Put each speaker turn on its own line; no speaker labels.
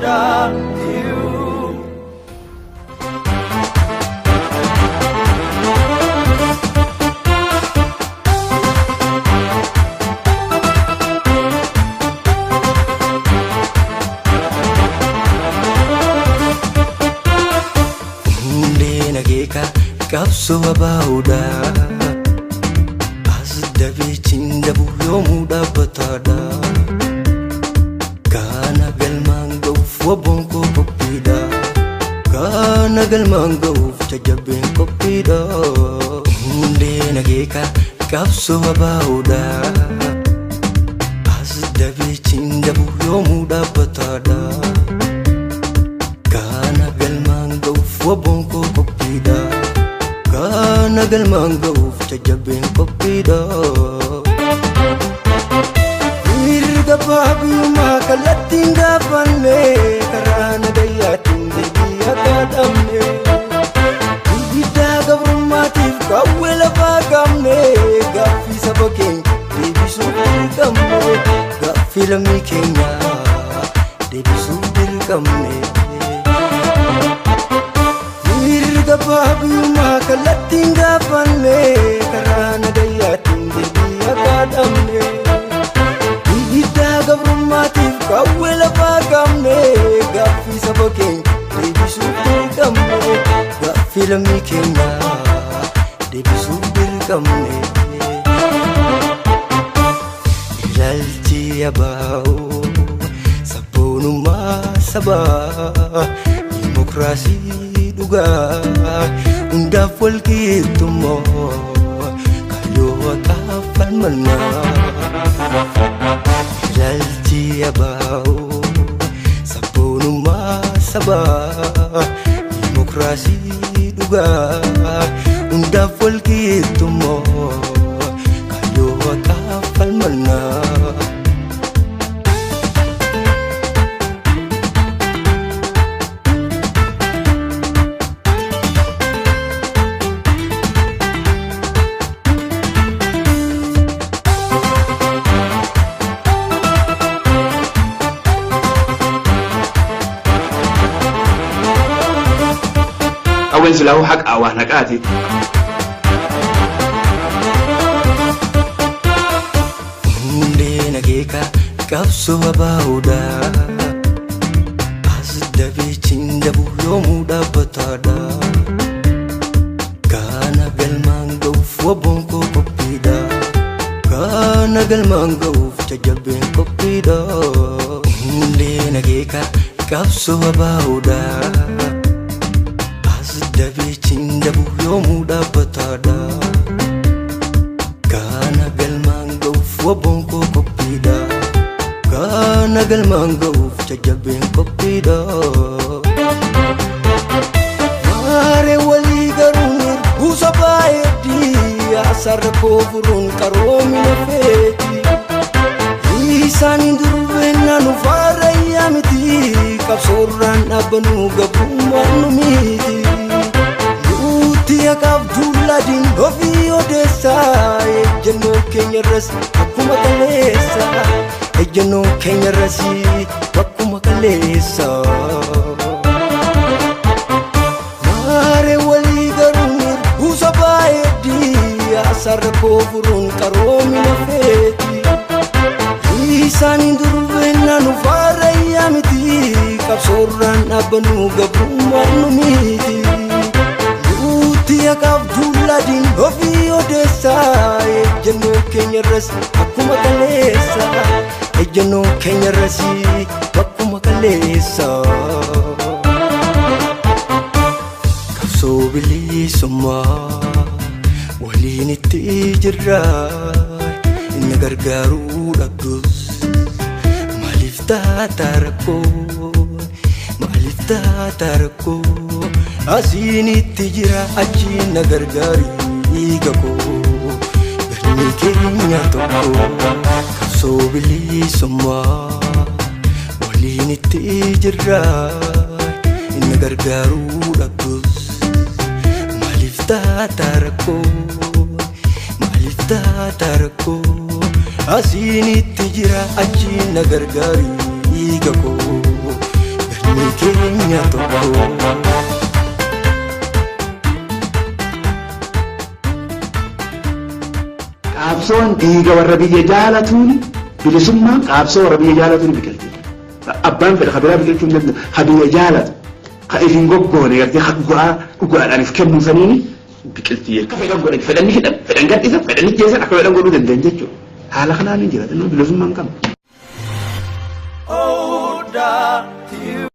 W.
Hundeen akeeka qabsoo abaa'uudha. As dabeechiin dabu yoomuu dhaabbataadha. Kana galmaan ga'uuf waboon koo qophiidha. Kana galmaan ga'uuf jajjabeen qophiidha. Hundeen akeeka qabsoo abaa'uudha. As dabeechiin dabu yoomuu dhaabbataadha. Kana galmaan ga'uuf waboon koo qophiidha. Kana galmaan ga'uuf jajjabeen qophiidha. Mirga baabiyummaa kallattiin gaafanne karaa nagayyaatiin deebii akka dhabne. Guddaa gabrummaatiif qawwee lafaa qabne gaaffii saba keenya deebisuuf dirqamne. Gaaffii lammii keenyaa deebisuuf dirqamne. Mirga baabiyummaa kallattiin gaafanne karaa nagayyaatiin deebii akka dhabne. Guddaa gabrummaatiif qawwee lafaa qabne gaaffii saba keenya deebisuuf dirqamne. Gaaffii lammii keenyaa deebisuuf dirqamne. Ilaalchi abaa'oo sabboonummaa sabaa dimokiraasii dhugaa hundaaf walqixxummaa kaayyoo haqaaf falmannaa. Ilaalchi abaa'oo sabboonummaa sabaa dimokiraasii dhugaa hundaaf walqixxummaa kaayyoo haqaaf falmannaa.
Qawween silaahuu haqa waan haqaati.
Hundeen akeeka qabsoo abaa'uudha. As dabeechiin dabu yoomuu dhaabbataadha. Kana galmaan ga'uuf waboon koo qophiidha. Kana galmaan ga'uuf jajjabeen qophiidha. Hundeen akeeka qabsoo abaa'uudha. As dabeechiin dabu yoomuu dhaabbataadha. Kana galmaan ga'uuf waboon koo qophiidha. Kana galmaan ga'uuf jajjabeen qophiidha. Maaree walii garuun buusa baay'eedhi. Asarra koo furuun qaroomina feeti. Isaan durbeenna nu faarayyaa miti. Qabsoorraan dhaabbanuu gabrummaan nu miti. Nuti haqaaf duuladiin ofii odeessaa. Ejjennoo keenya irras akkuma kaleessa. Ejjennoo keenya irras akkuma kaleessa. Maaree walii garuun buusa baay'eedhi. Asarra koo furuun qaroomina feeti. Isaan durbeenna nu faarayyaa miti. Qabsoorraan dhaabbanuu gabrummaan nu miti. Nuti haqaaf duuladiin ofii odeessaa. Ejjennoo keenya irras akkuma kaleessa. Ejjennoo keenya irras akkuma kaleessa. Qabsoo bilisummaa waliin itti jirra. Inni gargaaruu dhabdus maaliif taata rakkoo? Maaliif taata rakkoo? Asiin itti jira achiin na gargaari dhiiga koo. Galmi keenya tokko qabsoo bilisummaa waliin itti jirra. Inni gargaaruu dhabdus maaliif taata rakkoo? Maaliif taata rakkoo? Asiin itti jira achiin na gargaari dhiiga koo. Galmi keenya tokko.
Qaabsoon dhiiga warra biyya jaalatuun, bilisummaan qaabsoo warra biyya jaalatuun biqilti. Abbaan fedha kabiraa biqilchuu hin danda'u. Ka biyya jaalatu, ka if hin goggoone gartee, ka dhugaa dhugaadhaan if kennuu saniini biqilti. Akka fedhan godhan, fedhan ni hidhan, fedhan gadhiisan, fedhan ni jeessan, akka fedhan godhuu danda'an jechuudha. Haala kanaan hin jiraatan, bilisummaan qabna.
Oda.